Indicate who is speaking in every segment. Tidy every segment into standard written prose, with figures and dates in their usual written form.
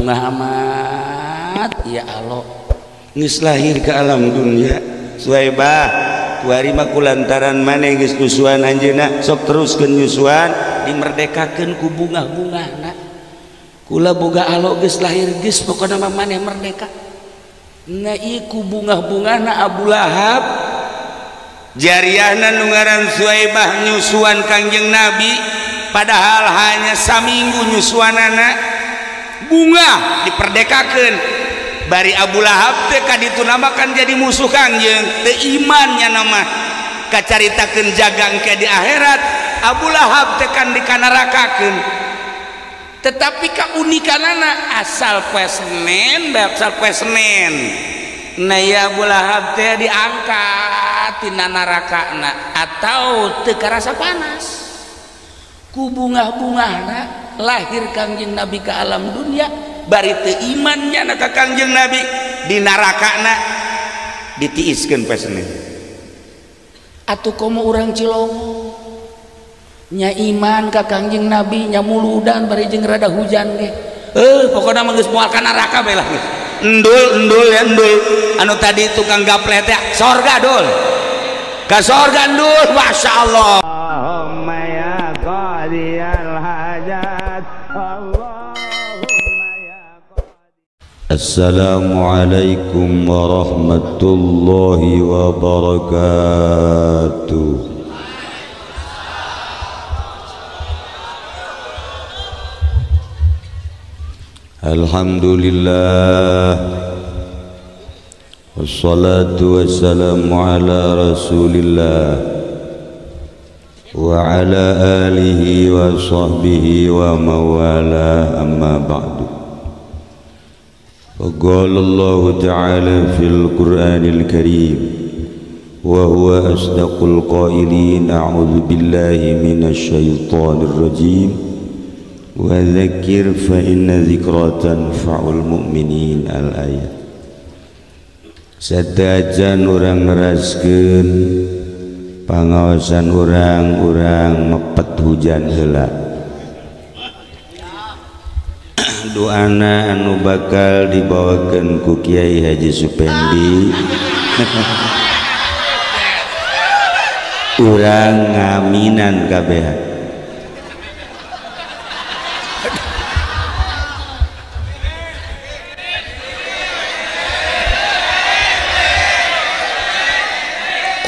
Speaker 1: bungah amat ya Allah geus lahir ke alam dunia Suhaibah kuari mah kulantaran maneh geus nyusuan anjeunna sok teruskeun nyusuan dimerdekakeun ku bungah-bungahna kula boga alo geus lahir geus pokona mah maneh merdeka. Nah ieu ku bungah-bungahna Abu Lahab jariahna nu ngaran Suhaibah nyusuan Kangjeng Nabi padahal hanya saminggu nyusuanana bungah diperdekakeun bari Abu Lahab teh kaditu namakan jadi musuh Kangjeng teu iman nya nama kacaritakeun jagang ke di akhirat Abu Lahab teh kan dikanarakakeun. Tetapi keunikanana asal poe Senin asal poe Senin nah ya Abu Lahab teh diangkat tina narakana atau teu karasa panas ku bungah-bungahna lahir Kangjeng Nabi ke alam dunia bari teu imannya na ka Kangjeng Nabi di narakana ditiiskeun poe Senin. Atuh komo urang Cilongo nya iman ka Kangjeng Nabi nya muludan bari jeung rada hujan ge pokona mah geus moal ka neraka bae lah geus endul endul ya endul anu tadi tukang gaple teh sorga dul ka sorga endul masyaallah.
Speaker 2: Allahumma ya qadiyal hajat Allahumma ya qadi.
Speaker 3: Assalamualaikum warahmatullahi wabarakatuh. Alhamdulillah wassalatu wassalamu ala rasulillah wa ala alihi wa sahbihi wa mawala amma ba'du. Faqala Allah ta'ala fil Qur'anil Karim wa huwa asdaqul qailin a'udzu billahi minasy syaithanir rajim. Wa dzakir fa inna dzikra tanfa'ul mu'minin al-ayat. Sadajan urang neraskeun pangaosan urang-urang mepet hujan heula. Doana anu bakal dibawakeun ku Kiai Haji Supendi. Urang ngaminan kabehan.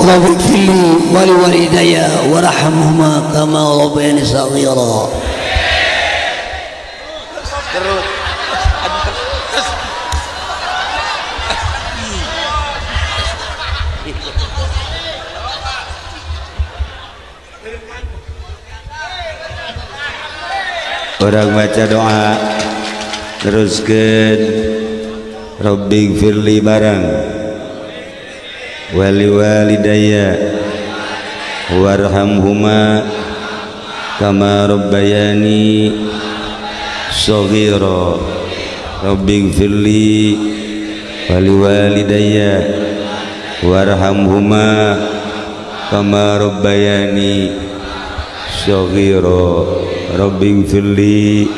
Speaker 4: رب اغفر لي ولوالدي وارحمهما كما ربياني صغيرا.
Speaker 3: Orang baca doa teruskeun Rabbi ighfirli barang wali walidayya warhamhuma kama rabbayani shaghira. Rabbighfirli wali walidayya warhamhuma kama rabbayani shaghira. Rabbighfirli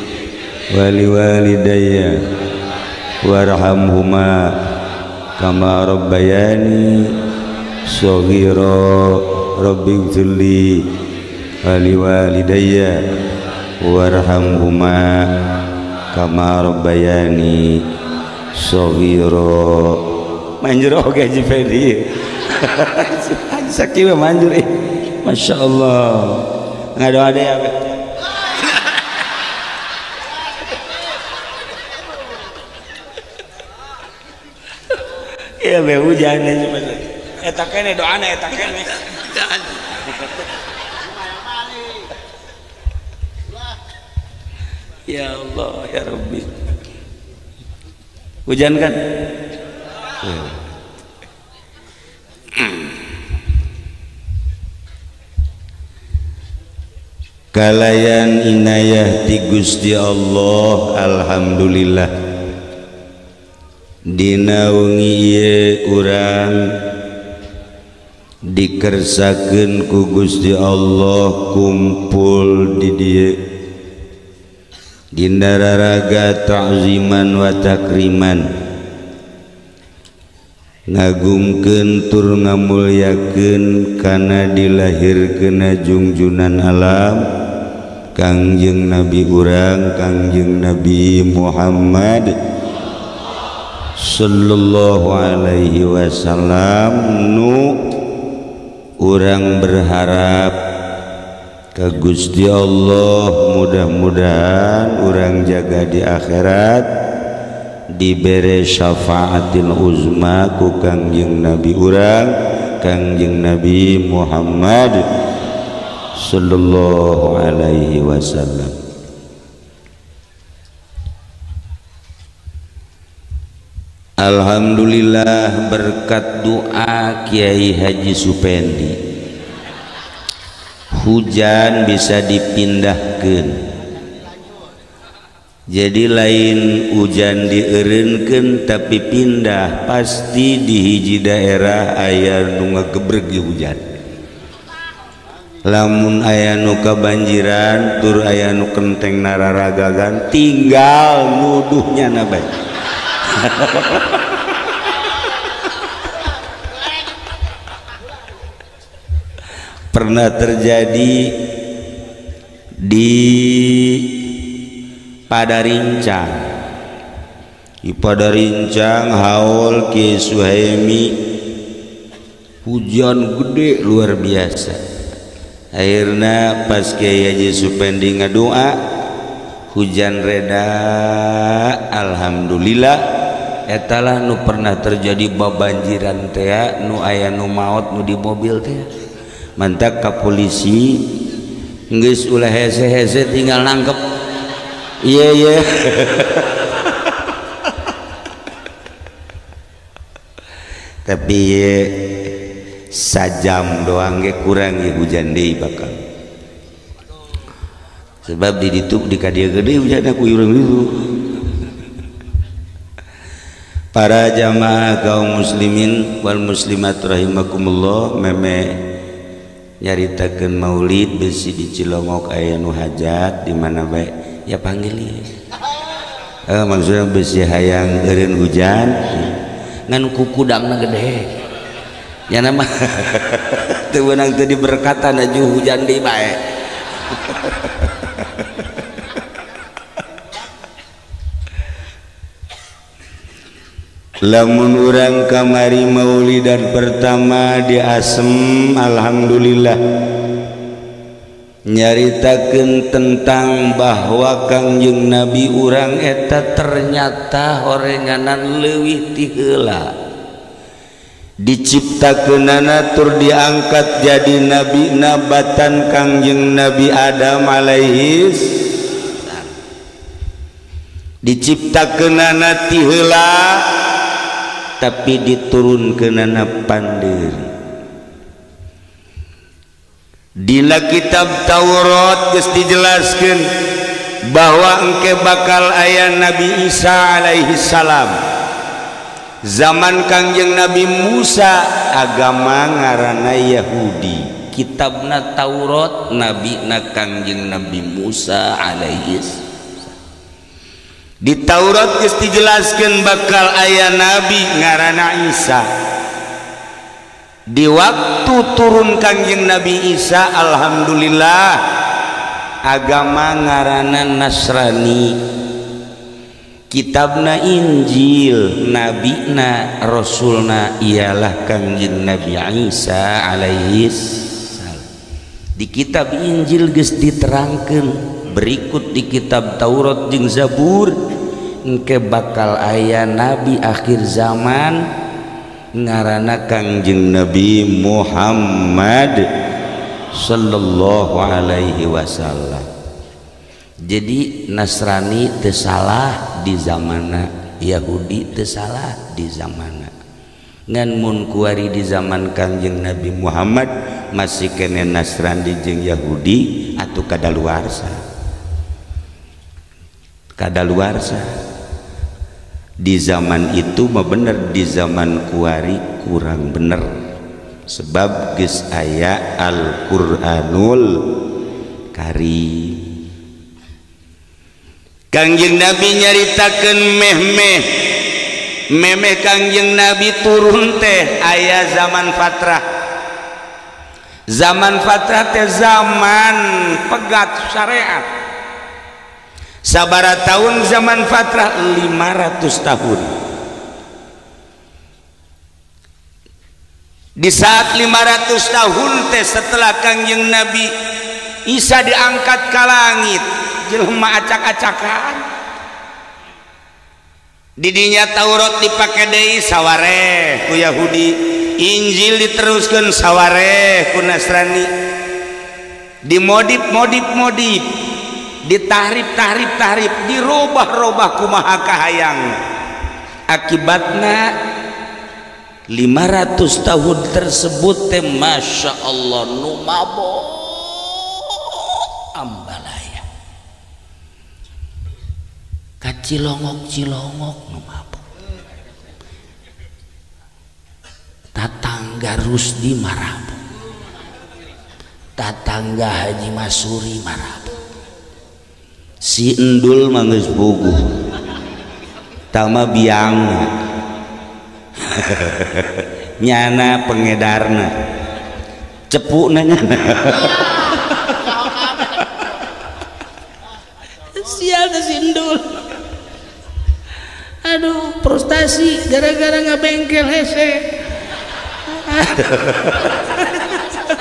Speaker 3: wali walidayya warhamhuma kama rabbayani shaghira. Rabbighfirli wali walidayya warhamhuma kama rabbayani shaghira. Manjur oge Haji Fendi. Haji Saki mah manjur ih. Masya Allah. Ngadoa deui ya. Ya be hujan aja eta kene doana eta kene. Ya Allah ya Rabbi. Hujan kan? Kalayan inayah ti Gusti Allah alhamdulillah. Dina wengi ieu urang dikersakeun ku Gusti Allah kumpul di dieu Dina raraga ta'ziman wa takriman ngagungkeun tur ngamulyakeun kana dilahirkeunna jungjunan alam Kangjeng Nabi urang Kangjeng Nabi Muhammad sallallahu alaihi wasallam nu urang berharap ka Gusti Allah mudah-mudahan urang jaga di akhirat dibere syafaatil uzma ku Kangjeng Nabi urang Kangjeng Nabi Muhammad sallallahu alaihi wasallam. Alhamdulillah berkat doa Kiai Haji Supendi hujan bisa dipindahkan. Jadi lain hujan dieureunkeun tapi pindah, pasti di hiji daerah aya nu ngagebreg hujan. Lamun aya nu kabanjiran tur aya nu kenteng nararagagan tinggal nuduhnya na bae. Pernah terjadi di Padarincang. Di Padarincang haul Ki Suhaimi hujan gede luar biasa. Akhirnya pas Kiai Haji Supendi ngadoa hujan reda, alhamdulillah. Etalah nu pernah terjadi babanjiran tea nu aya nu maot nu di mobil tea. Mantak ka polisi geus ulah hese-hese tinggal nangkep. Iya iya. Tapi ye, sajam doang ge kurang ye hujan deui bakal. Sebab di ditu di ka dieu gede hujan ku urang itu. Para jamaah kaum muslimin wal muslimat rahimakumullah, meme nyaritakeun maulid besi di Cilongok aya nu hajat di mana bae ya panggil ieu. Maksudnya besi hayang eureun hujan ngan kukudangna gede. Ya nama teu meunang teu diberkatan aju hujan deui bae. Lamun urang kamari maulidan pertama di Asem, alhamdulillah nyaritakeun tentang bahwa Kangjeng Nabi urang eta ternyata horenganan leuwih ti heula diciptakeunana tur diangkat jadi nabi nabatan Kangjeng Nabi Adam alaihi salam. Diciptakeunana ti heula tapi diturunkeunana pandiri. Dina kitab Taurat geus dijelaskeun bahwa engke bakal aya Nabi Isa alaihi salam. Zaman Kangjeng Nabi Musa agama ngaranna Yahudi, kitabna Taurat, nabina Kangjeng Nabi Musa alaihi salam. Di Taurat geus dijelaskeun bakal aya nabi ngaranna Isa. Di waktu turun Kangjeng Nabi Isa, alhamdulillah agama ngaranna Nasrani, kitabna Injil, nabina rasulna ialah Kangjeng Nabi Isa alaihi salam. Di kitab Injil geus diterangkeun, berikut di kitab Taurat jeung Zabur engke bakal aya nabi akhir zaman ngaranna Kangjeng Nabi Muhammad sallallahu alaihi wasallam. Jadi Nasrani teu salah di zamana, Yahudi teu salah di zamana. Ngan mun kuari di zaman Kangjeng Nabi Muhammad masih kene Nasrani jeung Yahudi atuh kadaluarsa. Kadaluarsa. Di zaman itu mah bener, di zaman kuari kurang bener. Sebab geus aya Al-Qur'anul Karim.
Speaker 1: Kangjeng Nabi nyaritakeun meh-meh memeh Kangjeng Nabi turun teh aya zaman fatrah. Zaman fatrah teh zaman pegat syariat. Sabara tahun zaman fatrah? 500 tahun. Di saat 500 tahun teh setelah Kangjeng Nabi Isa diangkat ke langit, jelema acak-acakan. Didinya Taurat dipake deui sawareh ku Yahudi, Injil diteruskeun sawareh ku Nasrani, dimodif-modif-modif, ditahrif-tahrif-tahrif, dirubah-rubah kumaha kahayang. Akibatna 500 tahun tersebut teh Masya Allah nu mabok ambalaya kacilongok-cilongok nu mabok, tatangga Rusdi marabok, tatangga Haji Masuri marabok, si endul mah geus puguh tama biangna nyana pengedarna cepukna nyana. Sial teh si endul, aduh frustasi gara-gara ngabengkel hese.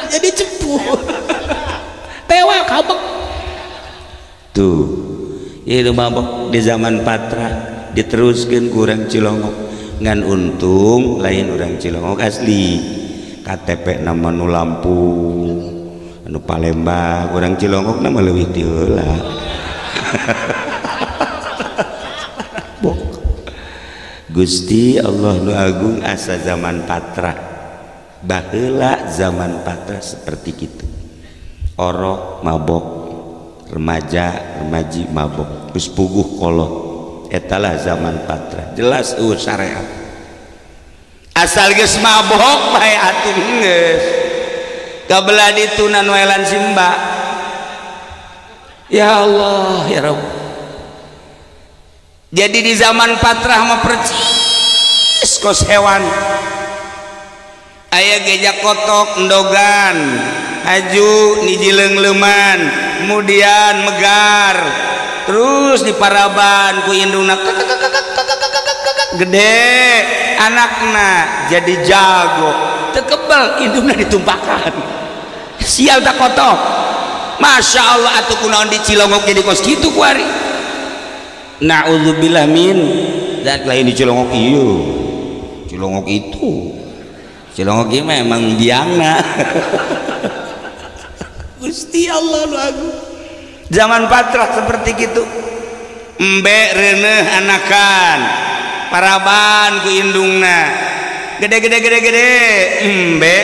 Speaker 1: Jadi cepu tewa kabek tuh. Itu mabok di zaman patra diteruskan kurang Cilongok. Ngan untung lain orang Cilongok asli, KTP nama nu Lampung anu Palembang, orang Cilongok nama leuwih ti heula. Gusti Allah nu agung asa zaman patra baheula zaman patra seperti kitu, orok mabok, remaja remaji mabok, geus puguh kolot. Etalah zaman patra jelas eueuh syariat. Asal geus mabok bae atuh geus kabelah dituna noelan simba. Ya Allah ya Rabb. Jadi di zaman patrah mah percis kos hewan. Aya geja kotok endogan haju niji leungleuman kemudian megar terus di paraban ku indungna gede anakna jadi jago tekebel indungna ditumpakan. Sial tak kotok. Masya Allah atuh kunaon di Cilongok jadi kos kitu kuari. Na'udzubillah min zat lain di Cilongok ieu. Cilongok itu. Cilongok ieu memang biangna. Gusti Allah nu agung. Zaman patrah seperti gitu. Embe reuneuh anakan. Paraban ku indungna. Gede-gede gede-gede embe.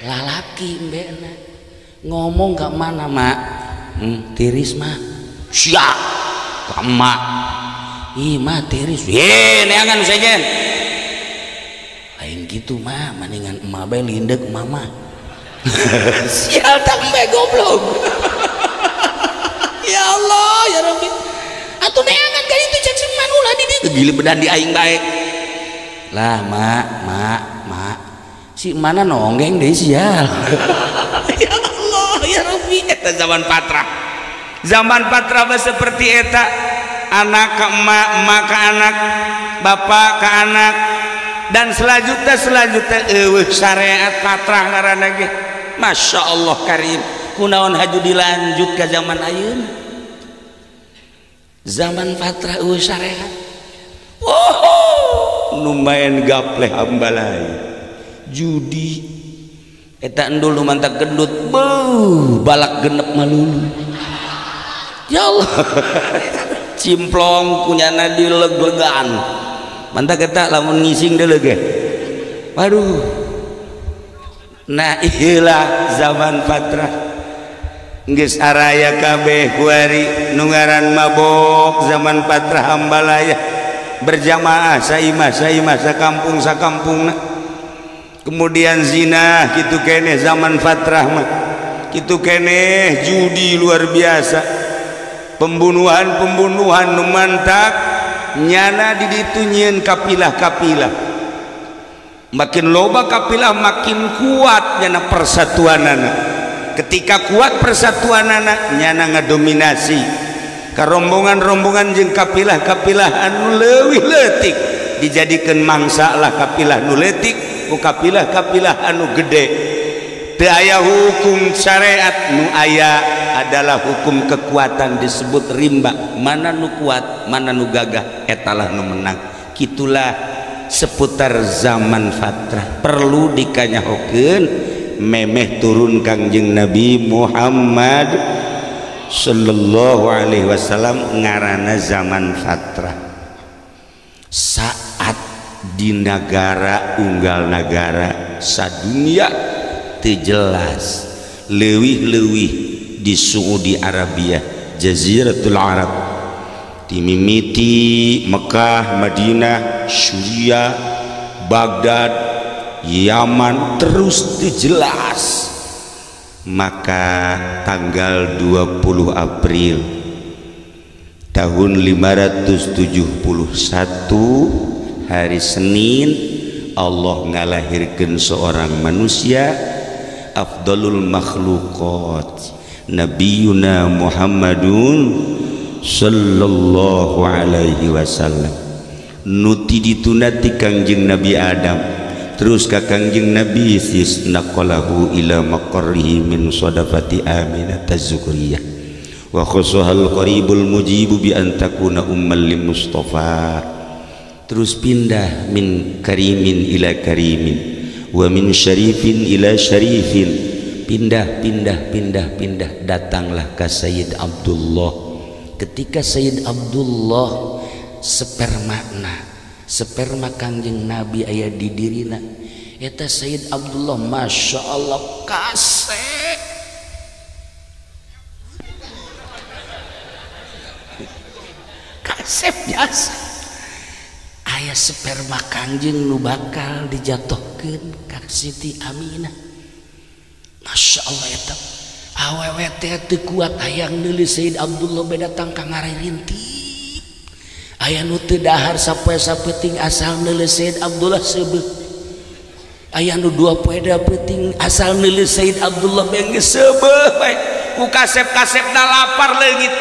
Speaker 1: Lalaki embena. Ngomong ke mana mak? Tiris mak. Siap. Ke emak. Ih mak tiris. Ye neangan sejen. Lain gitu mak, mendingan emak bae lindek mama. Sial tak embe goblok. Ya Allah ya Rabbi. Atuh neangan ka itu cek seman ulah di dieu gile bedan di aing bae. Lah mak, mak, mak. Si mana nonggeng deui sial. Ya Allah ya Rabbi, eta zaman patrah. Zaman patrah mah seperti eta, anak ke emak, emak ke anak, bapak ke anak, dan selanjutnya eueuh syariat patrah ngaranna ge. Masya Allah karim. Kunaon haju dilanjut ke zaman ayeuna. Zaman patrah eueuh syariat. Oh, lumayan gapleh ambalai. Judi eta endul nu mantak gendut, beuh balak genep malulu. Ya Allah. Cimplong kunyana dileg-legan. Mantak eta lamun ngising deuleu ge. Waduh. Nah ieulah zaman patrah. Geus araya kabeh kuari nu ngaran mabok zaman patrah ambalaya berjamaah saimah saimah sakampung sakampungna. Kemudian zina kitu keneh zaman fatrah mah, kitu keneh judi luar biasa. Pembunuhan-pembunuhan nu mantak nyana di ditu nyieun kapilah-kapilah. Makin loba kapilah makin kuat nyana persatuanana. Ketika kuat persatuanana nyana ngadominasi karombongan-rombongan jeung kapilah-kapilah anu leuwih leutik dijadikeun mangsa lah kapilah nu leutik ku kapilah-kapilah anu gede. Teu aya hukum syariat, nu aya adalah hukum kekuatan disebut rimba. Mana nu kuat, mana nu gagah, etalah nu menang. Kitulah seputar zaman fatrah perlu dikanyahokeun memeh turun Kangjeng Nabi Muhammad sallallahu alaihi wasallam ngaranna zaman fatrah. Saat di nagara unggal nagara sadunia teu jelas, leuwih-leuwih di Saudi Arabia, Jaziratul Arab, dimimiti Mekah, Madinah, Suriah, Baghdad, Yaman, terus teu jelas. Maka tanggal 20 April tahun 571 hari Senin Allah ngalahirkeun seorang manusia afdalul makhluqat Nabiyuna Muhammadun sallallahu alaihi wasallam. Nu ti dituna ti Kangjeng Nabi Adam terus ka Kangjeng Nabi Sis naqalahu ila maqarrihi min sadafati Aminah az-Zukriyah wa khusahal qaribul mujibu bi an takuna ummal li Mustafa. Terus pindah min karimin ila karimin wa min syarifin ila syarifin, pindah pindah pindah pindah, datanglah ke Sayyid Abdullah. Ketika Sayyid Abdullah spermana, sperma Kangjeng Nabi aya di dirina eta Sayyid Abdullah, Masya Allah kasep kasep jasa. Aya sperma Kangjeng nu bakal dijatuhkeun ka Siti Aminah. Masya Allah eta awewe teh teu kuat hayang neulis Sayyid Abdullah be datang ka ngaririntik. Aya nu teu dahar sapoe sapeuting asal neulis Sayyid Abdullah seubeuh. Aya nu dua poe da peuting asal neulis Sayyid Abdullah be geus seubeuh bae. Ku kasep-kasepna lapar leungit.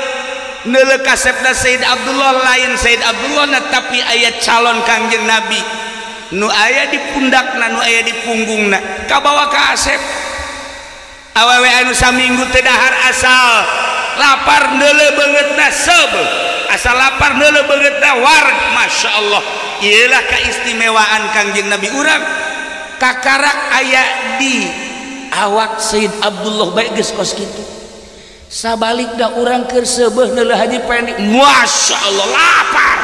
Speaker 1: Neuleuh kasepna Sayyid Abdullah lain Sayyid Abdullah na, tapi aya calon Kangjeng Nabi nu aya di pundakna, nu aya di punggungna, kabawa ka asep. Awewe anu saminggu teu dahar asal lapar neuleuh beungeutna seubeuh, asal lapar neuleuh beungeutna wareg. Masya Allah, ieulah keistimewaan Kangjeng Nabi urang kakarak aya di awak Sayyid Abdullah bae geus kos kitu. Sabalik da urang keur seubeuh neuleuh Haji Pendi, Masya Allah lapar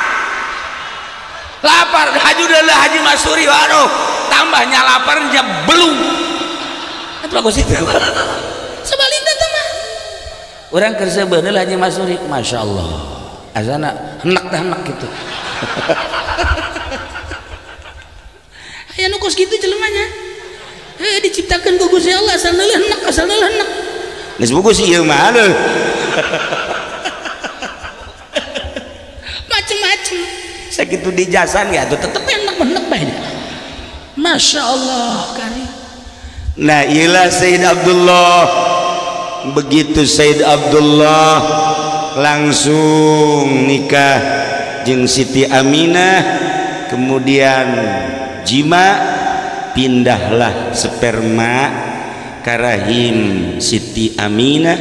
Speaker 1: lapar haji neuleuh Haji Masuri, waduh tambahnya laparnya belum atuh bagus itu. Sebaliknya teh mah urang keur seubeuh neuleuh Haji Masuri, Masya Allah azana henek teh henek gitu. Aya nu kos kitu jelemanya, heuh diciptakeun ku Gusti Allah asal neuleuh henek, asal neuleuh henek. Geus buku sih ieu mah aduh. Macem-macem. Sakitu dijasan ya atuh tetep enak benek bae. Masya Allah kari. Nah, iyalah Sayyid Abdullah. Begitu Sayyid Abdullah langsung nikah jeung Siti Aminah, kemudian jima, pindahlah sperma karahim Siti Aminah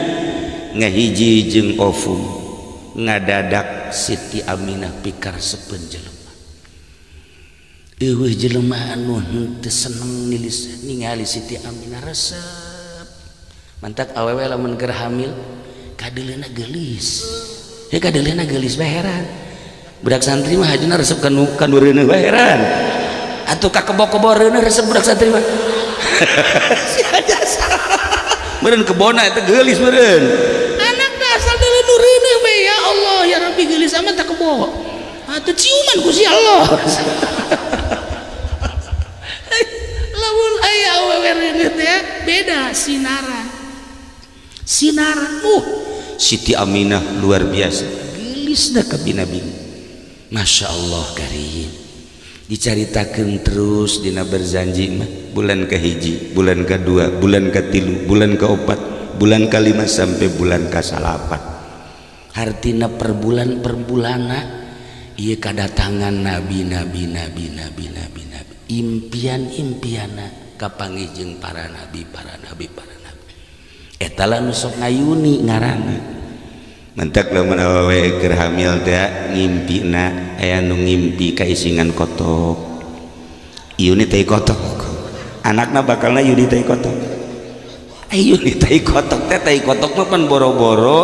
Speaker 1: ngahiji jeung ovum, ngadadak Siti Aminah pikar sepen jelema. Eueuh jelema anu henteu seneng nilis ningali Siti Aminah resep. Mantak awewe lamun keur hamil kadeuleuna geulis. Heuh kadeuleuna geulis bae heran. Budak santri mah hajuna resep ka nu reuneuh bae heran. Atuh ka kebo-kebo reuneuh resep budak santri mah. Si jasa meureun kebona eta geulis meureun. Anak asal deuleu nu reuneuh bae, ya Allah ya Rabbi geulis amat tak kebo. Atuh ciuman ku si Allah. Lamun aya awewe reuneuh teh beda sinaran. Sinaran
Speaker 3: Siti Aminah luar biasa geulisna ka binabi. Masya Allah karim. Dicaritakeun terus dina berzanji mah bulan kahiji, bulan kadua, bulan katilu, bulan kaopat, bulan kalima sampai bulan kasalapan. Hartina per bulan per bulana ieu kadatangan nabi nabi nabi nabi nabi nabi impian-impianna kapanggih jeung para nabi para nabi para nabi. Eta lah nu sok ngayuni ngaranna. Mentak lamun awewe keur hamil teh ngimpina aya nu ngimpi kaisingan kotok. Ieu ni tai kotok. Anakna bakalna ieu ni tai kotok. Ayo ni tai kotok teh tai kotok mah pan boro-boro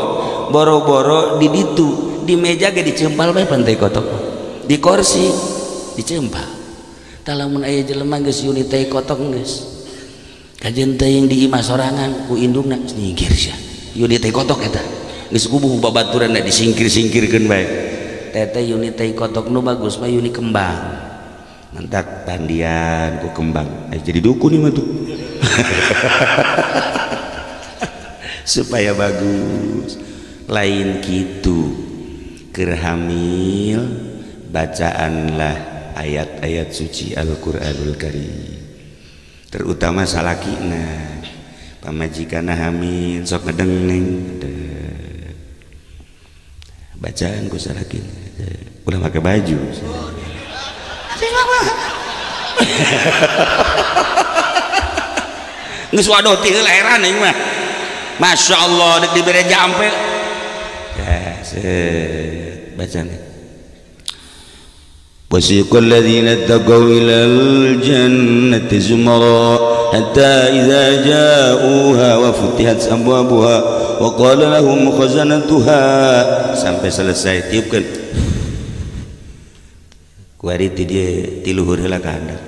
Speaker 3: boro-boro di ditu di meja ge dicempal bae pan tai kotok. Di kursi dicempal. Tah lamun aya jelema geus ieu ni tai kotok geus. Kajen teuing di imah sorangan ku indungna nyingkir sia. Ieu ni tai kotok eta. Geus kubuh babaturan disingkir-singkirkeun bae. Teteh yuni tai kotok nu bagus mah yuni kembang. Mantak pandian ku kembang. Jadi dukun ieu mah tuh. Supaya bagus. Lain kitu. Keur hamil bacaanlah ayat-ayat suci Al-Qur'anul Karim. Terutama salakina. Pamajikanna hamil sok ngedengeng. Bacaan ku salaki ulah pakai baju. Geus waduh ti heula heran aing mah. Masya Allah dek dibere jampe. Ya set bacaan. Wasiqal ladzina taqaw ilal jannati zumara hatta idza ja'uha wa futihat abwabuha wa qala lahum khazanatuha sampai selesai tiupkeun kuari ti dieu ti luhur heula ka handap.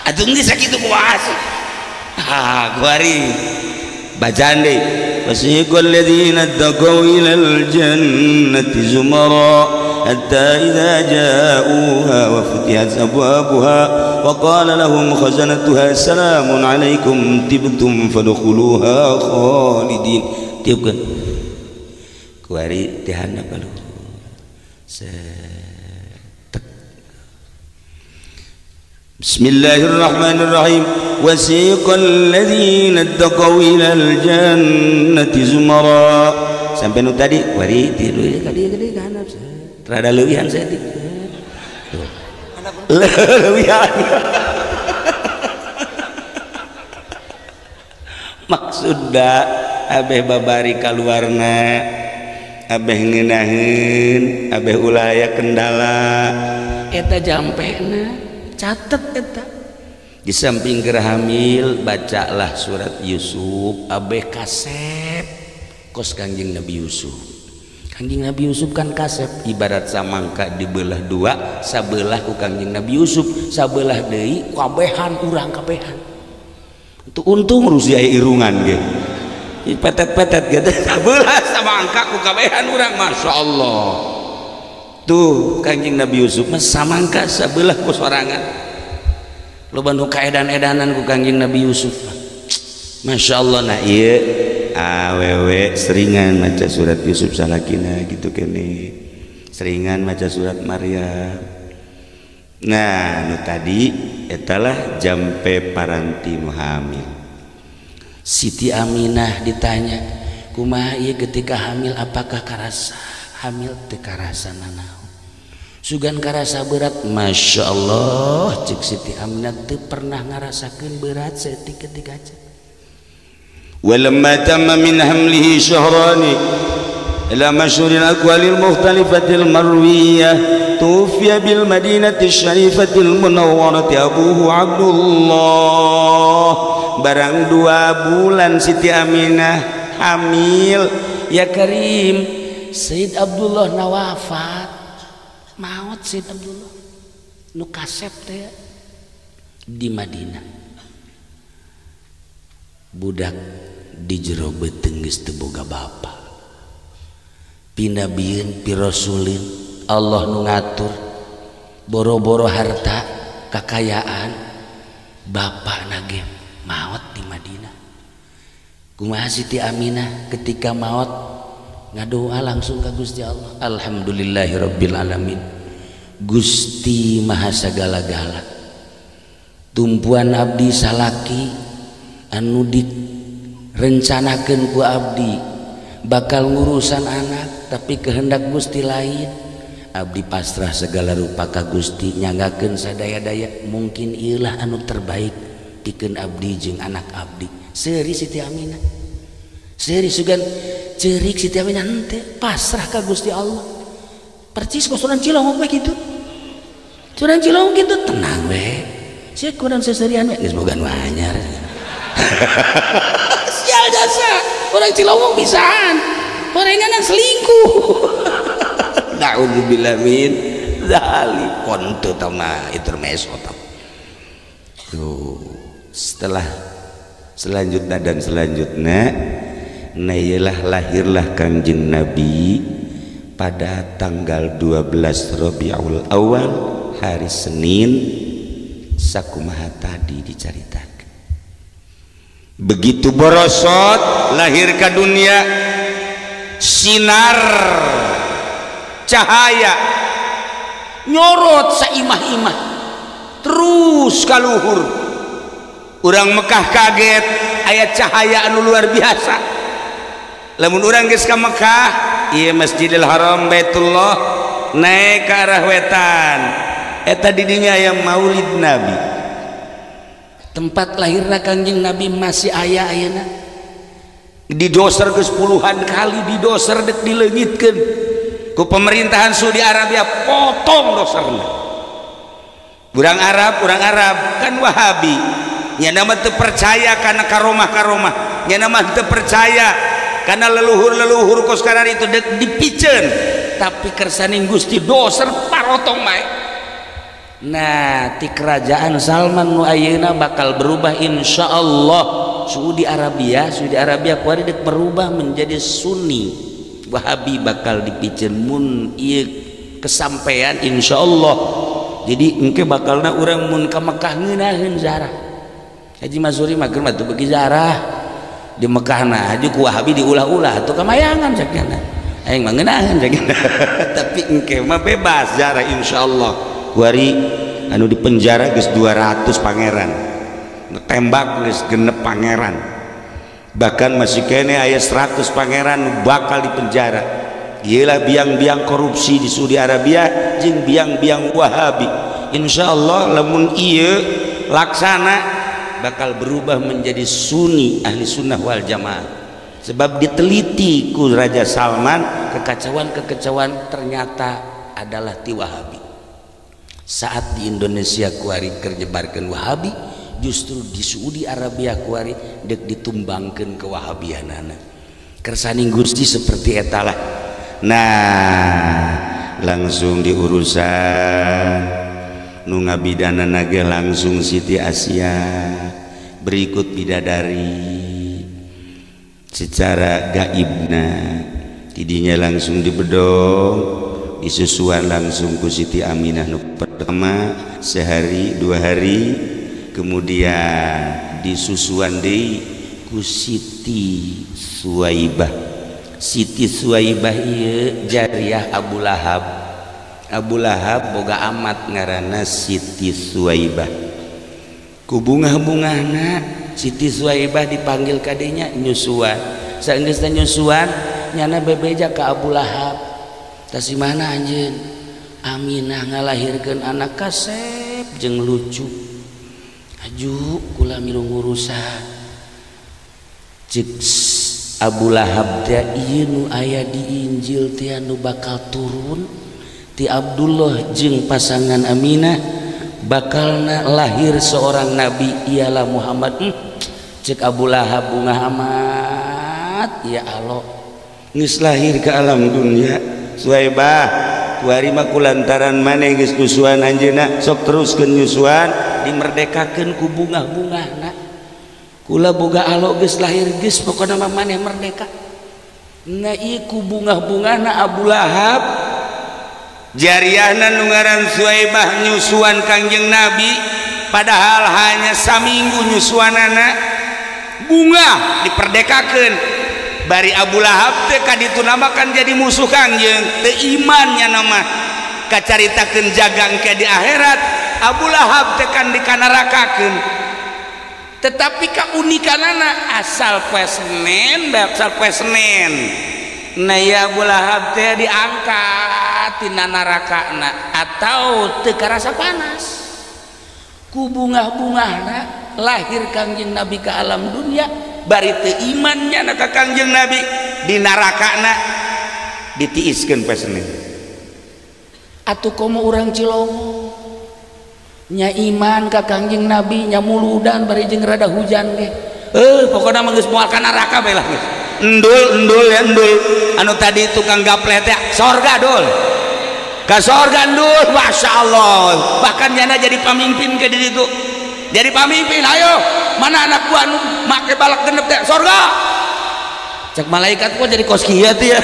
Speaker 3: Atuh geus sakitu kuas. Ah kuari bacaan deui wasiqal ladzina taqaw ilal jannati zumara hatta idza ja'uha wa futihat abwabuha wa qala lahum khazanatuha assalamun alaikum tibtum fadkhuluha khalidin. Tiupkeun kuari ti handap ka luhur. Bismillahirrahmanirrahim. Wasiqal ladzina taqaw ilal jannati zumara sampai nu tadi kuari tilu ka dieu gede ka handap rada leuwihan saeutik. Leuwihan. Maksudna abeh babari kaluarna, abeh ngeunaheun, abeh ulah aya kendala. Eta jampena catet eta. Di samping keur hamil bacalah surat Yusuf abeh kasep kos Kangjeng Nabi Yusuf. Kangjeng Nabi Yusuf kan kasep ibarat samangka dibelah dua, sabelah ku Kangjeng Nabi Yusuf, sabelah deui kabehan urang kabehan. Untuk untung rusia irungan ge. Petet-petet gitu sabelah samangka ku kabehan urang, Masya Allah. Tuh Kangjeng Nabi Yusuf mah samangka sabelah ku sorangan. Loba nu kaedan-edanan ku Kangjeng Nabi Yusuf. Masya Allah. Nah ieu awewe seringan maca surat Yusuf salakina gitu kene. Seringan maca surat Maryam. Nah nu tadi etalah jampe paranti nu hamil. Siti Aminah ditanya, kumaha ieu ketika hamil apakah karasa hamil teu karasa nanaon? Sugan karasa berat. Masya Allah cek Siti Aminah teu pernah ngarasakeun berat saeutik ketika aja. Walamma tamma min hamlihi syahrani ila masyhuril aqwalil mukhtalifatil marwiyah tuwfiya bil madinati syarifatil munawwarati abuhu Abdullah. Barang 2 bulan Siti Aminah hamil ya Karim, Sayyid Abdullah na wafat. Maut Sayyid Abdullah nu kasep teh di Madinah. Budak di jero beuteung geus teu boga bapa. Pinabieun pirasulin Allah nu ngatur boro-boro harta kakayaan Bapak nage maot di Madinah. Kumaha Siti Aminah ketika maot ngadoa langsung ka Gusti Allah. Alhamdulillahirabbil alamin. Gusti Maha sagala-gala. Tumpuan abdi salaki anu direncanakeun ku abdi bakal ngurusan anak tapi kehendak Gusti lain. Abdi pasrah segala rupa ka Gusti nyanggakeun sadaya-daya mungkin ieulah anu terbaik pikeun abdi jeung anak abdi. Seuri Siti Aminah. Seuri sugan ceurik Siti Aminah henteu pasrah ka Gusti Allah. Percis kos urang Cilongok we kitu. Urang Cilongok kitu tenang we. Sia kurang seserian we geus boga nu anyar. Sial jasa urang Cilongok bisaan. Horenganan selingkuh. Na'udzubillah min dzalik kontu tama intermezzo. Tuh, setelah selanjutnya dan selanjutnya nailah lahirlah Kangjeng Nabi pada tanggal 12 Rabiul Awal hari Senin sakumaha tadi dicaritakan. Begitu borosot lahir ke dunia sinar cahaya nyorot saimah-imah terus kaluhur. Urang Mekah kaget aya cahaya anu luar biasa. Lamun urang geus ka Mekah ieu Masjidil Haram Baitullah naik ke arah wetan eta di dinya aya Maulid Nabi. Tempat lahirna Kangjeng Nabi masih aya ayeuna. Didoser geus puluhan kali didoser dek dileungitkeun ku pemerintahan Saudi Arabia potong doserna. Urang Arab kan Wahabi nya mah teu percaya kana karomah-karomah, nya mah teu percaya kana leluhur-leluhur kos karar itu dek dipiceun tapi kersaning Gusti doser parotong bae. Nah ti kerajaan Salman nu ayeuna bakal berubah insyaallah. Saudi Arabia kuari dek berubah menjadi Sunni Wahabi bakal dipiceun mun ieu kesampaian insyaallah. Jadi engke bakalna urang mun ka Mekah ngeunaheun zarah. Haji Masuri mah keur mah teu beuki zarah di Mekahna haji ku Wahabi diulah-ulah atuh kamayangan sakjana. Aing mah ngeunaheun sakjana. Tapi engke mah bebas zarah insyaallah. Kuari anu dipenjara geus 200 pangeran. Tembak geus genep pangeran. Bahkan masih kene aya 100 pangeran bakal dipenjara. Iyalah biang-biang korupsi di Saudi Arabia jeung biang-biang Wahabi. Insyaallah lamun ieu laksana bakal berubah menjadi Sunni ahli sunnah wal jamaah. Sebab diteliti ku Raja Salman kekacauan-kekacauan ternyata adalah ti Wahabi. Saat di Indonesia kuari keur nyebarkeun Wahabi, justru di Saudi Arabia kuari dek ditumbangkeun ke Wahabianana. Kersaning Gusti seperti etalah. Nah, langsung diurusan nu ngabidanana ge langsung Siti Asia berikut bidadari secara gaibna tidinya langsung dibedong disusuan langsung ku Siti Aminah nu pertama sehari dua hari kemudian disusuan deui ku Siti Suwaibah. Siti Suwaibah ieu jariah Abu Lahab. Abu Lahab boga amat ngaranna Siti Suwaibah. Ku bungah-bungahna Siti Suwaibah dipanggil kadenya nyusuan. Saenggeusna nyusuan nyana bebeja ka Abu Lahab. Tah mana anjeun? Aminah ngalahirkeun anak kasep jeung lucu. Aju kula milu ngurusan. Cek Abu Lahab teh ieu nu aya di Injil teh nu bakal turun ti Abdullah jeung pasangan Aminah bakalna lahir seorang nabi ialah Muhammad. Cek Abu Lahab bungah amat ya Allah geus lahir ke alam dunia. Suwaibah kuari mah kulantaran maneh geus nyusuan anjeunna sok teruskeun nyusuan dimerdekakeun ku bungah-bungahna. Kula boga alo geus lahir geus pokona mah maneh merdeka. Nah ieu ku bungah-bungahna Abu Lahab jariahna nu ngaran Suwaibah nyusuan Kangjeng Nabi
Speaker 1: padahal hanya saminggu nyusuanana bunga diperdekakeun bari Abu Lahab teh kaditu namakan jadi musuh Kangjeng teu imannya nama kacaritakeun jagang ke di akhirat Abu Lahab teh kan dikanarakakeun tetapi kaunikanana asal poe Senin asal poe Senin nah ya Abu Lahab teh diangkat tina narakana atau teu karasa panas ku bungah-bungahna lahir Kangjeng Nabi ke alam dunia bari teu imannya na ka Kangjeng Nabi di narakana ditiiskeun poe Senin
Speaker 5: atuh komo urang Cilongo nya iman ka Kangjeng Nabi nya muludan bari jeung rada hujan ge
Speaker 1: pokona mah geus moal ka neraka bae lah geus endul endul ya endul anu tadi tukang gapleh teh sorga dul ka sorga endul Masya Allah bahkan nyana jadi pamimpin ke diri itu jadi pamimpin ayo mana anak gua anu make balak genep teh sorga cek malaikat gua jadi kos kieu teh ya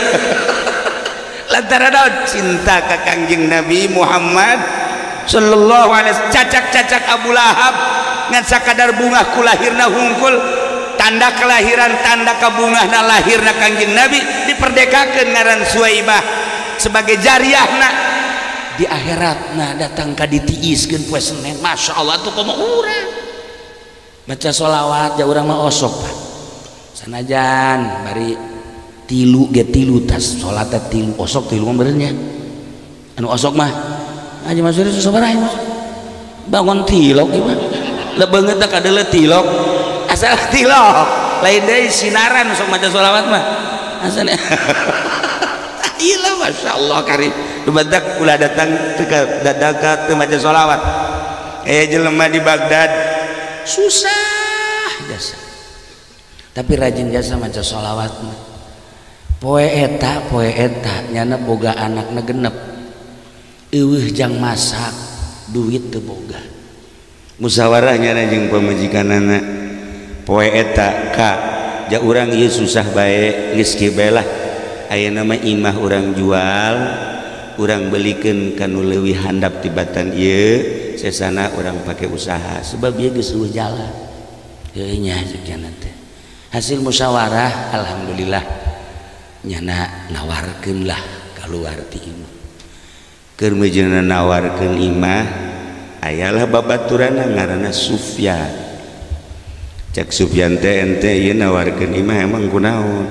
Speaker 1: lantaran cinta ka Kangjeng Nabi Muhammad sallallahu alaihi wasallam cacak-cacak Abu Lahab ngan sakadar bunga ku lahirna hungkul tanda kelahiran tanda kabungahna lahirna Kangjeng Nabi diperdekakeun ngaran Suwaibah sebagai jariahna
Speaker 5: di akhiratna datang ka ditiiskeun poe Senin Masya Allah tuh komo urang baca sholawat ja urang mah osok Pak sanajan bari tilu ge tilu tas salat tilu osok tilu mah benernya anu osok mah aja Mas Yuri sabaraha Mas bangun tilok ieu mah lebeungeut teh kadeuleu tilok asal
Speaker 1: tilok lain deui sinaran sok maca sholawat mah asal ilah Masya Allah karim dubadak ulah datang teu ka teu maca sholawat jelema di Baghdad
Speaker 5: susah jasa tapi rajin jasa maca sholawat mah poe eta nyana boga anakna genep eueuh jang masak duit teu boga
Speaker 3: musyawarah nyana jeung pamajikanana poe eta ka ja urang ieu susah bae geus kieu bae lah ayeuna mah imah urang jual urang belikeun ka nu leuwih handap tibatan ieu sesana urang pake usaha
Speaker 5: sebab ieu geus eueuh jalan heuh nya ceuk teh hasil musyawarah alhamdulillah nyana nawarkeun lah kaluar ti imah
Speaker 3: keur meujeuhna nawarkeun imah ayalah babaturanna ngaranna Sufyan cek Sufyan teh ente ieu nawarkeun imah emang kunaon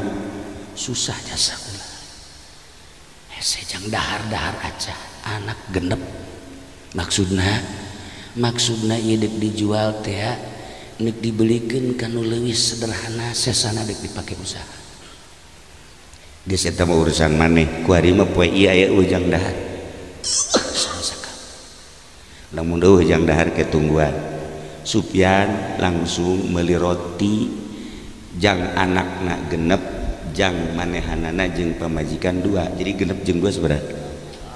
Speaker 5: susah jasa kula hese jang dahar-dahar aja anak genep maksudna ieu deuk dijual teh nek dibelikeun ka nu leuwih sederhana sesana deuk dipake usaha
Speaker 3: geus eta mah urusan maneh ku ari mah poe ieu aya ujang dahar lamun eueuh jang dahar ke tungguan Sufyan langsung meuli roti jang anakna genep jang manehanana jeung pamajikan dua jadi genep jeung dua sabaraha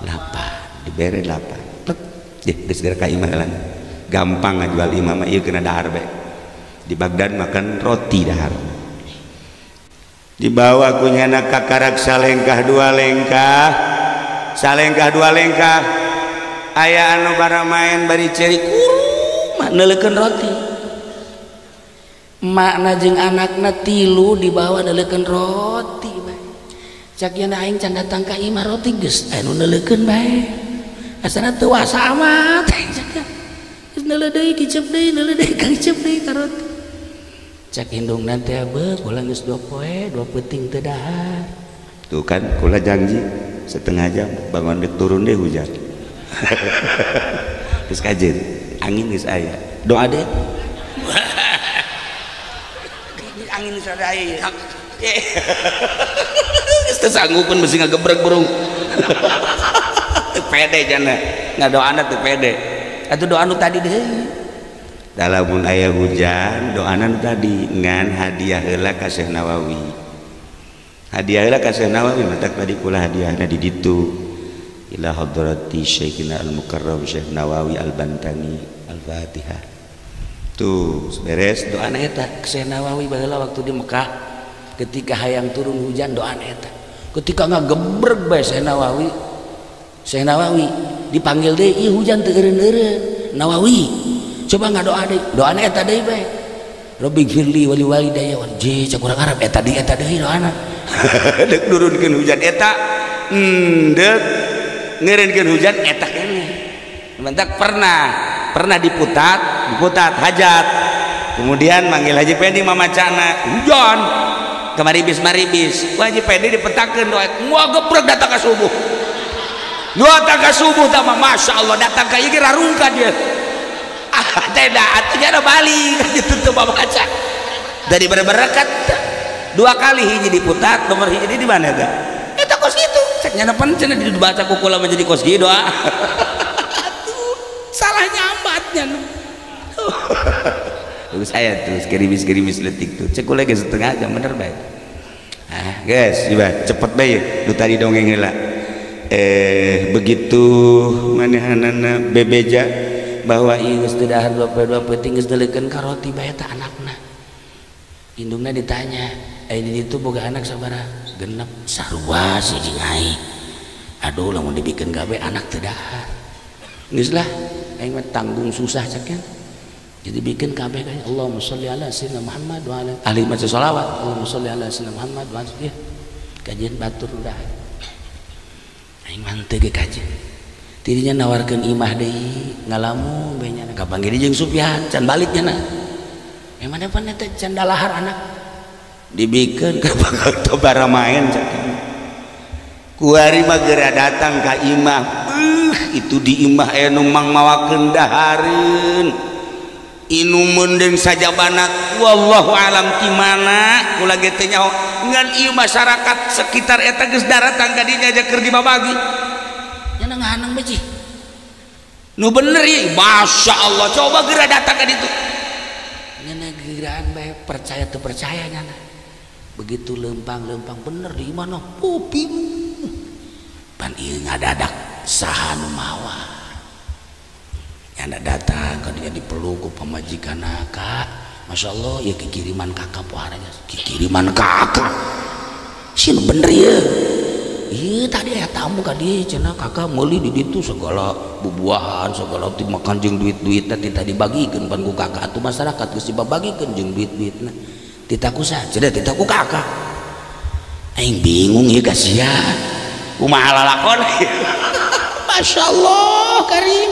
Speaker 3: 8 dibere 8 plek deh geus geura ka imah lan gampang ngajual imah mah ieu kena dahar bae di Baghdad makan roti dahar dibawa ku nyana ka karak salengkah dua lengkah salengkah dua lengkah aya anu baramaen bari ceri
Speaker 5: kuruma neuleukeun roti makna jeung anakna tilu dibawa neuleukeun roti bae cak yeuna aing can datang ka imah roti geus anu neuleukeun bae asana teu wasa amat cak geus neuleuh deui kicep deui neuleuh deui kicep deui ka roti cak indungna teh beuh kula geus 2 poe 2 peuting teu dahar
Speaker 3: tuh kan kula janji setengah jam bangun dek turun deh hujan terus kajen angin geus aya doa deh
Speaker 1: angin geus aya geus teu sanggupeun besi ngagebreg burung teu pede jana ngadoana teu pede
Speaker 5: atuh doa nu tadi deui
Speaker 3: lamun aya hujan doana nu tadi ngan hadiah heula ka Syekh Nawawi hadiah heula ka Syekh Nawawi matak tadi kula hadiahna di ditu ila hadrati Syekhina al-Mukarram Syekh Nawawi al-Bantani al-Fatihah tuh beres
Speaker 5: doana eta Syekh Nawawi baheula waktu di Mekah ketika hayang turun hujan doana eta ketika ngagebreg bae Syekh Nawawi dipanggil deui ieu hujan teu eureun-eureun Nawawi Coba ngadoa deui. Doana eta deui bae. Rabbighfirli wali walidayya wal je cek urang Arab eta deui doana.
Speaker 1: Deuk nurunkeun hujan eta deuk ngeureunkeun hujan eta keneh. Mentak pernah diputat hajat. Kemudian manggil Haji Pendi mamacana hujan. Kemaribis-maribis. Wah Haji Pendi dipetakeun doa. Wah gebrek datang ka subuh. Datang ka subuh tah Masya Allah datang ka ieu ge rarungka dia. Ah teh atunya ada balik gitu teu baca. Dari berberkat dua kali hiji diputat nomor hiji di mana teh? Eta kos kitu. Cek nyana pan cenah dibaca ku kula menjadi kos kieu doa. Atuh salah nyambatnya. Terus aya tuh gerimis-gerimis letik tuh. Cek kula ge setengah jam bener bae. Ah guys, coba cepet bae nu tadi dongeng heula. Begitu manehanana bebeja bahwa ieu geus teu dahar 22 peuting geus deulekeun ka roti bae ta anakna. Indungna ditanya, "Ai di ditu boga anak sabaraha?" Genep, sarua si jeung aing. Aduh lamun dibikeun gawe anak teu dahar. Geus lah, aing mah tanggung susah cek nya. Jadi bikin kabeh kan Allahumma sholli ala sayyidina Muhammad wa ala ahli maca sholawat, Allahumma sholli ala sayyidina Muhammad wa ala ya. Kajian batur udah. Aing mah teu ge kajian. Tidinya nawarkeun imah deui, ngalamun bae nya kapanggih jeung Sufyan, can balik nya na. Emang pan eta can dalahar anak. Dibikeun ka bakal tobara main cak. Kuari mah geura datang ka imah. Itu di imah aya nu mangmawakeun dahareun. Inumun deung sajabana wallahu alam ti mana kula ge teu nyaho ngan ieu masyarakat sekitar eta geus daratang ka dinya aja keur dibabagi.
Speaker 5: Nya ngahanang beuji.
Speaker 1: Nu bener ieu Masya Allah coba geura datang ka ditu.
Speaker 5: Nya geuraan bae percaya teu percaya nyana. Begitu lempang-lempang bener di imah popimu. Pan ieu ngadadak saha nu mawa. Nyana datang ka dinya dipeluk ku pamajikanna Kak. Masya Allah ieu kikiriman kakak poharanya. Kikiriman kakak. Sieun bener ieu. Iya tadi aya tamu ka dieu cenah kakak meuli di ditu segala bubuahan segala dimakan jeung duit-duitna ti tadi bagikeun pan ku kakak atuh masyarakat geus dibabagikeun jeung duit-duitna. Titah ku saha? Cenah titah ku kakak. Aing bingung ieu ka sia.
Speaker 1: Kumaha lalakon? Masya Allah karim.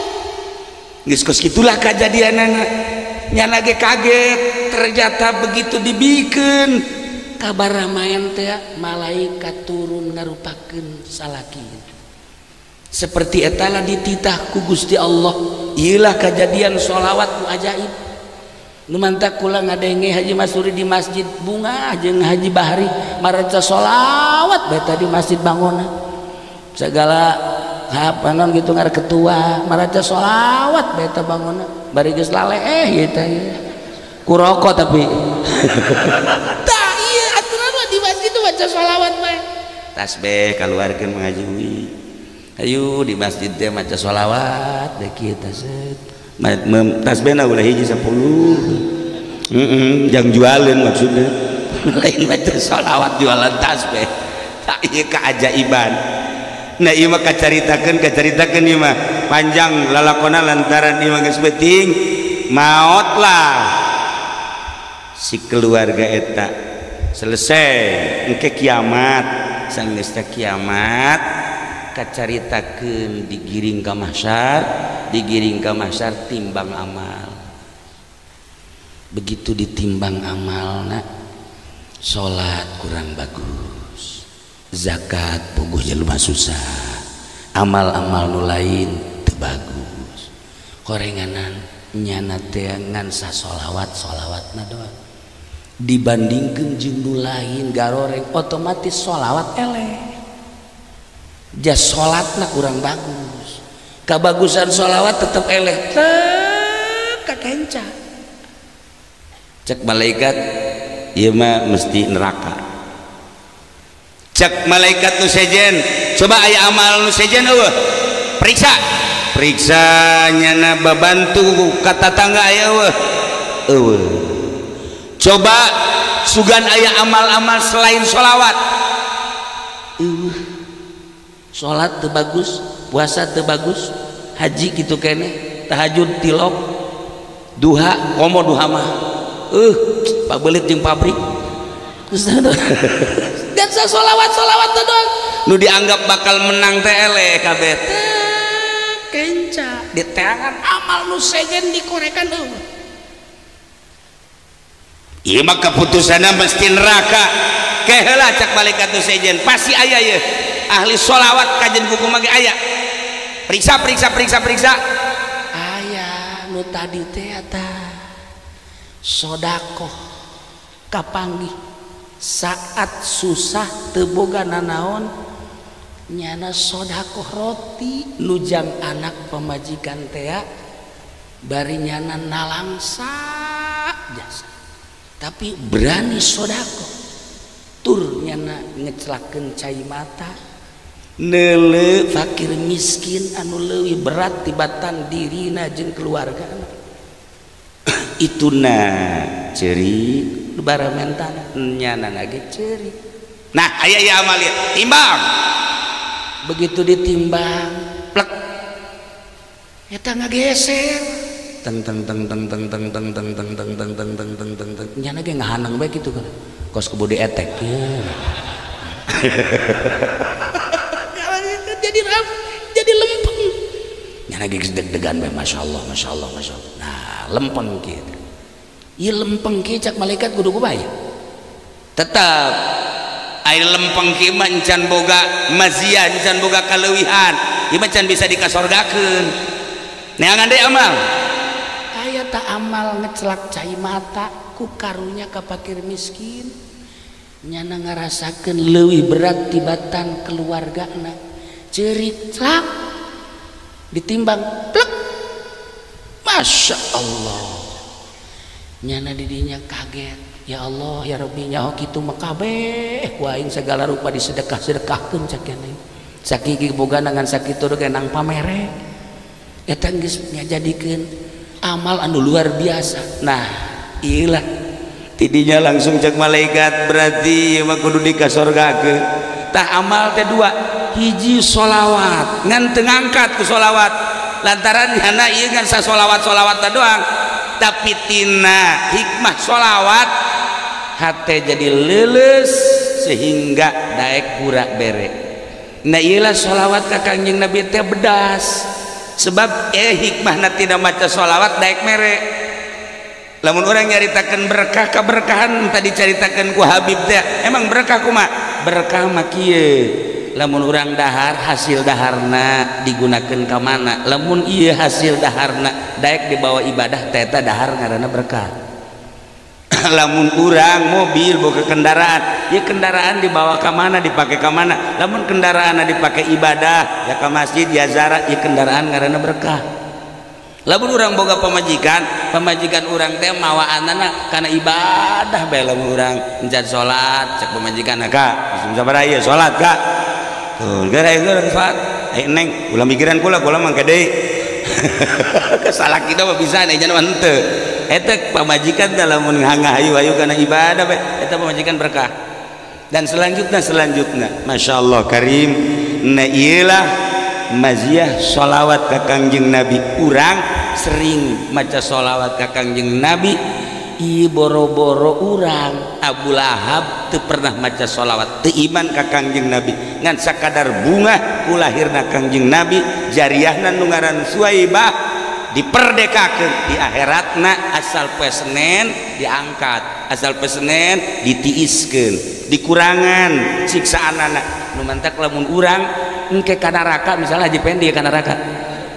Speaker 1: Geus kos kitulah kajadianana. Nyana ge kaget ternyata begitu dibikeun
Speaker 5: kabar ramayan teh malaikat turun ngarupakeun salaki. Seperti etala dititah ku Gusti Allah. Ieulah kajadian sholawat nu ajaib. Nu mantak kula ngadenge Haji Masuri di masjid Bunga jeung Haji Bahri mareca sholawat bae tadi masjid Bangona. Segala apa non gitu ngar ketua maraca sholawat bae ta Bangona bari geus laleh ieu teh. Ku rokok tapi. Tah ieu aturan mah di masjid tuh baca sholawat bae.
Speaker 1: Tasbih kaluarkeun mengaji.
Speaker 5: Ayo di masjid teh maca sholawat deh kieu teh set.
Speaker 1: Tasbihna ulah hiji 10. Heeh, jang jualeun maksudna. Lain maca sholawat jualan tasbih. Tak ieu keajaiban. Nah ieu mah kacaritakeun ieu mah panjang lalakona lantaran ieu mah geus penting maotlah si keluarga eta selesai engke kiamat sanggeus teh kiamat kacaritakeun digiring ka mahsyar digiring ka mahsyar timbang amal.
Speaker 5: Begitu ditimbang amalna salat kurang bagus, zakat puguh jelema susah, amal-amal nu lain teu bagus, korenganan nyana teh ngan sasolawat solawatna doang dibandingkeun jeung nu lain garoreng otomatis solawat eleh, jas solatna kurang bagus, kabagusan solawat tetep eleh teu kakenca.
Speaker 1: Cek malaikat ieu mah mesti neraka. Cek malaikat nu sejen, coba aya amal nu sejen eueuh, periksa periksa nyana babantu ka tatangga aya eueuh eueuh, coba sugan aya amal-amal selain sholawat
Speaker 5: eueuh, salat teu bagus, puasa teu bagus, haji kitu keneh, tahajud tilok, Duha komo duha mah pabelit jeung pabrik. Dan solawat solawat doang nu dianggap bakal menang teh eleh kabeh kenca diteangan amal nu sejen dikorekan eueuh.
Speaker 1: Ieu mah keputusanna mesti neraka. Keheula cak malaikat nu sejen pasti aya ye ahli solawat kajen kuku mage aya. Periksa periksa periksa periksa
Speaker 5: aya nu tadi teh eta sodakoh kapanggih saat susah teu boga nanaon nyana sodakoh roti nujang anak pamajikan tea bari nyana nalangsa jasa tapi berani sodakoh tur nyana ngecelakeun cai mata neuleu fakir miskin anu leuwih berat tibatan dirina jeung keluargana.
Speaker 1: Ituna ceurik
Speaker 5: baramentana nyana lagi ceurik.
Speaker 1: Nah aya ieu amal ieu timbang.
Speaker 5: Begitu ditimbang plek eta ngageser teng teng teng teng teng teng teng teng teng teng teng teng teng teng teng teng nyana ge ngahaneng bae kitu kan kos kebodi etek. Jadi lempeng nyana ge deg-degan bae masyaallah masyaallah masyaallah. Nah lempeng kieu ieu lempeng kieu cak malaikat kudu kumaha
Speaker 1: tetep air lempeng kieu mah encan boga maziah encan boga kaleuwihan ieu mah can bisa dikasorgakeun. Neangan deui amal
Speaker 5: aya ta amal ngecelak cai mata ku karunya ka fakir miskin nyana ngarasakeun leuwih berat tibatan keluargana ceurik celak ditimbang plek masya Allah nyana didinya kaget ya Allah ya Rabbi nyaho kitu mah kabeh ku aing segala rupa disedekah-sedekahkeun cak nya sakiki boga ngan sakitu ge nang pamere eta geus ngajadikeun amal anu luar biasa.
Speaker 1: Nah iyalah tidinya langsung cek malaikat berarti ieu mah kudu dikasorgakeun. Tah amal teh dua hiji sholawat ngan teu ngangkat ku sholawat lantaran nyana ieu ngan sasolawat-solawat doang tapi tina hikmah sholawat hate jadi leuleus sehingga daek pura bere. Nah iyalah sholawat ka Kangjeng Nabi teh bedas sebab hikmahna tina maca sholawat daek mere. Lamun urang nyaritakeun berkah keberkahan tadi caritakeun ku Habib teh emang berkah kumaha? Berkah mah kieu lamun urang dahar hasil daharna digunakeun ka mana lamun ieu hasil daharna daek dibawa ibadah teh eta dahar ngaranna berkah. Lamun urang mobil boga kendaraan ieu kendaraan dibawa ka mana dipake ka mana lamun kendaraanna dipake ibadah ya ka masjid ya ziarah ieu kendaraan ngaranna berkah. Lamun urang boga pamajikan pamajikan urang teh mawaanana kana ibadah bae lamun urang encan salat cek pamajikan ka sabaraha ieu salat ka tuh gara urang salat eh neng ulah mikiran kula kula mangke deui kesalah kita mah bisa nih jangan henteu eta pamajikan teh lamun ngahayu-hayu kana ibadah bae eta pamajikan berkah. Dan selanjutnya masyaallah karim. Nah iyalah maziah sholawat ka Kangjeng Nabi. Urang sering maca sholawat ka Kangjeng Nabi ieu boro-boro urang Abu Lahab teu pernah maca sholawat teu iman ka Kangjeng Nabi ngan sakadar bunga ku lahirna Kangjeng Nabi jariahna nu ngaran Suwaibah diperdekakeun di akhiratna asal poe Senen diangkat asal poe Senen ditiiskeun dikurangan siksaanana nu mantak lamun urang engke ka neraka misalnya Haji Pendi ka neraka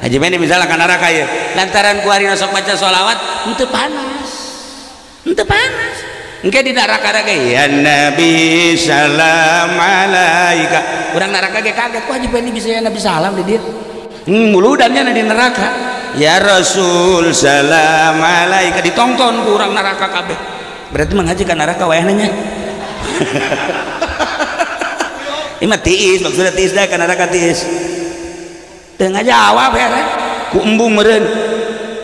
Speaker 1: Haji Pendi misalnya ka neraka ieu lantaran ku harina sok maca sholawat henteu panas henteu panas engke di neraka ge ya Nabi salam alaika urang neraka ge kaget ku Haji Pendi bisa ya Nabi salam di dieu muludannya di neraka ya Rasul salam alaika ditongton ku urang neraka kabeh berarti manghaji ka neraka wayahna nya. Ini mah tiis maksudnya tiis dah ka neraka tiis teu ngajawab ya ku embung meureun.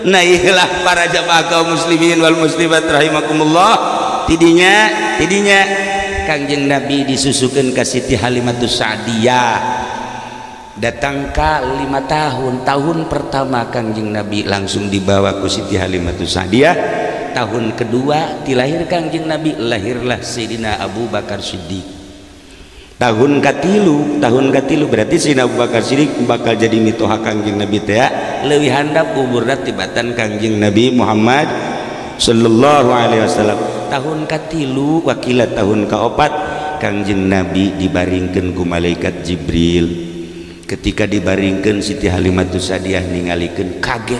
Speaker 1: Nah iyalah para jamaah kaum muslimin wal muslimat rahimakumullah tidinya Kangjeng Nabi disusukeun ka Siti Halimatus Sa'diyah.
Speaker 3: Datang ka 5 tahun, tahun pertama Kangjeng Nabi langsung dibawa ku Siti Halimatus Sa'diyah. Tahun kedua dilahir Kangjeng Nabi, lahirlah Sayyidina Abu Bakar Siddiq. Tahun katilu berarti Sayyidina Abu Bakar Siddiq bakal jadi mitoha Kangjeng Nabi teh leuwih handap umurna tibatan Kangjeng Nabi Muhammad sallallahu alaihi wasallam. Tahun katilu wakila tahun kaopat Kangjeng Nabi dibaringkeun ku malaikat Jibril. Ketika dibaringkeun Siti Halimatus Sa'diyah ningalikeun kaget,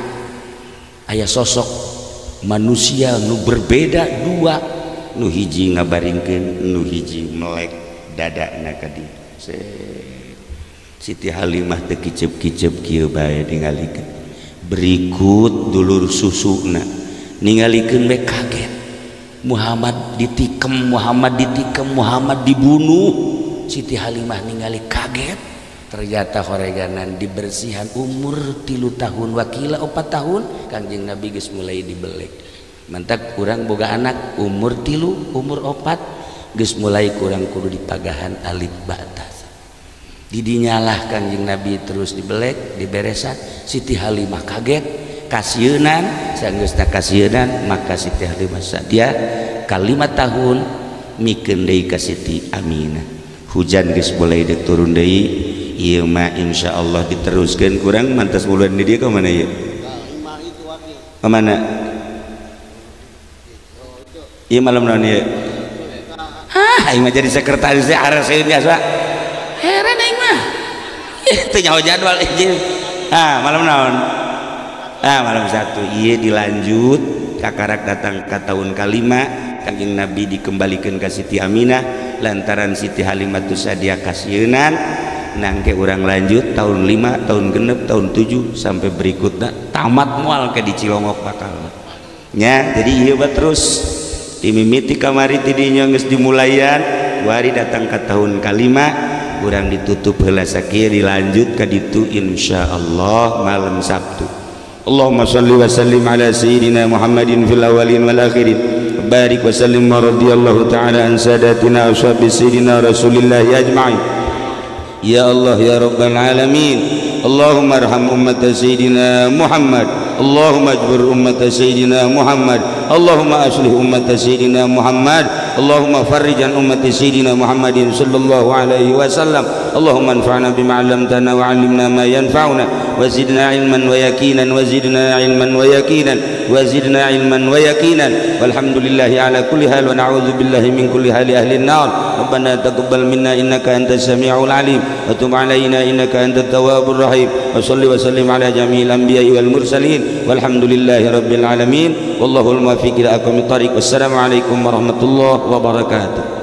Speaker 3: aya sosok manusia nu berbeda dua, nu hiji ngabaringkeun, nu hiji melek dadana ka dieu. Siti Halimah teu kicep-kicep kieu bae ningalikeun. Berikut dulur susuna ningalikeun we kaget. Muhammad ditikem, Muhammad ditikem, Muhammad dibunuh. Siti Halimah ningali kaget. Ternyata horeganan dibersihan umur 3 tahun wakila 4 tahun Kangjeng Nabi geus mulai dibelek. Mantak kurang boga anak umur 3 umur 4 geus mulai kurang kudu dipagahan alif batas. Didinyalah Kangjeng Nabi terus dibelek diberesan. Siti Halimah kaget kasieunan, sanggeusna kasieunan maka Siti Halimah Sa'diyah ka 5 tahun mikeun deui ka Siti Aminah. Hujan geus mulai deuk turun deui. Ieu mah insyaallah diteruskeun kurang mantas bulan di dieu ka mana ieu? Ka mana? Ieu malam naon ieu? Hah, aing mah jadi sekretaris teh araseun biasa. Heran aing mah. Teu nyaho jadwal ieu. Ah, malam naon? Ah, malam Sabtu ieu dilanjut kakarak datang ka tahun kalima Kangjeng Nabi dikembalikeun ka Siti Aminah lantaran Siti Halimatus Sa'diyah kasieunan. Nangke urang lanjut tahun 5, tahun 6, tahun 7 sampai berikutnya tamat mual ke di Cilongok bakal nya. Jadi ieu bae terus dimimiti kamari ti dinya geus dimulayan wari datang ka tahun kalima urang ditutup heula sakieu dilanjut ka ditu insyaallah malam Sabtu. Allahumma shalli wa sallim ala sayyidina Muhammadin fil awwalin wal akhirin. Barik wa sallim wa radhiyallahu ta'ala an sadatina ashabi sayyidina Rasulillah ajma'in. Ya Allah ya Rabbal Alamin, Allahumma arham ummat Sayyidina Muhammad, Allahumma ajbur ummat Sayyidina Muhammad, Allahumma aslih ummat Sayyidina Muhammad, Allahumma farrij an ummat Sayyidina Muhammadin sallallahu alaihi wasallam. Allahumma anfa'na bima 'allamtana wa 'allimna ma yanfa'una wa zidna 'ilman wa yaqinan wa zidna 'ilman wa yaqinan wa zidna 'ilman wa yaqinan. Walhamdulillahi ala kulli hal wa na'udzu billahi min kulli hali ahli an-nar. Rabbana taqabbal minna innaka antas samiul 'alim wa tub 'alaina innaka antat tawwabur rahim. Wa shalli wa sallim ala jami'il anbiya'i wal mursalin. Walhamdulillahi rabbil alamin. Wallahul muwaffiq ila aqwamit thariq. Wassalamu alaikum warahmatullahi wabarakatuh.